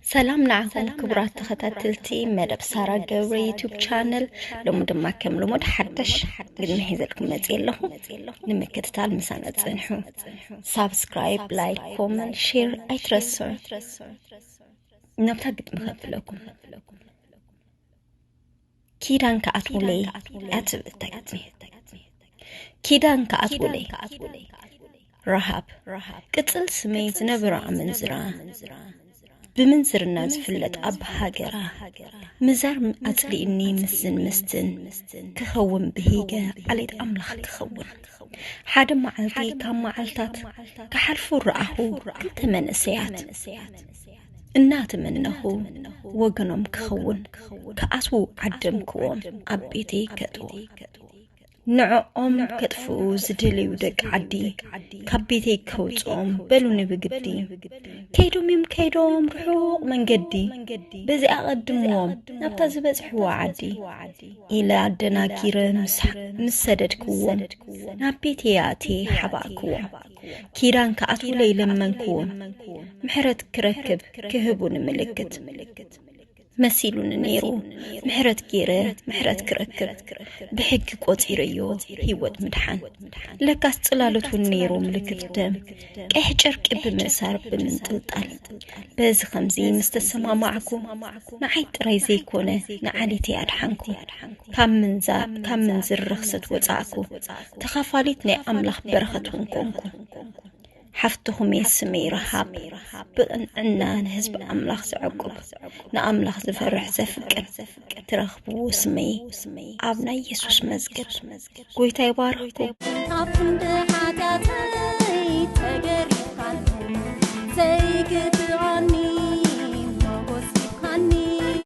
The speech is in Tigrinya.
ሰላም ንዓኹም ክቡራት ተኸታተልቲ መደብ ሳራ ገብረ ዩቱብ ቻነል። ሎሚ ድማ ከም ልሙድ ሓደሽ ግድሚ ሒዘልኩም መፅእ ኣለኹ። ንምክትታል ምሳና ፅንሑ። ሳብስክራይብ፣ ላይክ፣ ኮመንት፣ ሼር ኣይትረስዑ። ናብታ ግጥሚ ከብለኩም። ኪዳን ከኣትውለይ እያ ትብል እታ ግጥሚ። ኪዳን ከኣትውለይ። ረሃብ፣ ቅጽል ስመይ ዝነበረ ኣመንዝራ፣ ብምንዝርና ዝፍለጥ ኣብ ሃገራ፣ ምዛር ኣጽሊእኒ ምስዝን ምስትን ክኸውን ብሂገ፣ ዓሌት ኣምላኽ ክኸውን። ሓደ መዓልቲ ካብ መዓልታት ክሓልፉ ረኣኹ ክልተ መንእሰያት። እናተመነኹ ወገኖም ክኸውን ክኣትዉ ዓደምክዎም፣ ኣብ ቤተይ ከእትዉ። ንዕኦም ከጥፍኡ ዝደለዩ ደቂ ዓዲ ካብ ቤተይ ከውፅኦም በሉኒ ብግዲ። ከይዶም እዮም ከይዶም ርሑቕ መንገዲ፣ በዚ ኣቐድምዎም ናብታ ዝበፅሕዋ ዓዲ ኢለ ኣደናጊረ ምስ ምስ ሰደድክዎም ናብ ቤተይ ኣእትየ ሓባእክዎም። ኪዳን ክኣትዉለይ ለመንክዎም፣ ምሕረት ክረክብ ክህቡኒ ምልክት መሲሉኒ ነይሩ። ምሕረት ገይረ ምሕረት ክረክብ ብሕጊ ቆፂረዮ ህይወት ምድሓን። ለካስ ፅላሎት እውን ነይሩ ምልክት ደም፣ ቀይሕ ጨርቂ ብምእሳር ብምንጥልጣል። በዚ ከምዚ ምስ ተሰማማዕኩ ንዓይ ጥራይ ዘይኮነ ንዓሌተይ ኣድሓንኩ። ካብ ምንዛ ካብ ምንዝር ርኽሰት ወፃእኩ። ተኻፋሊት ናይ ኣምላኽ በረኸት እውን ኮንኩ። ሓፍትኹም እየ ስመይ ረሃብ፣ ብቕንዕና ንህዝቢ ኣምላኽ ዘዕቁብ፣ ንኣምላኽ ዝፈርሕ ዘፍቅር፣ ትረኽብዎ ስመይ ኣብ ናይ የሱስ መዝገብ። ጎይታ ይባርኽኩም።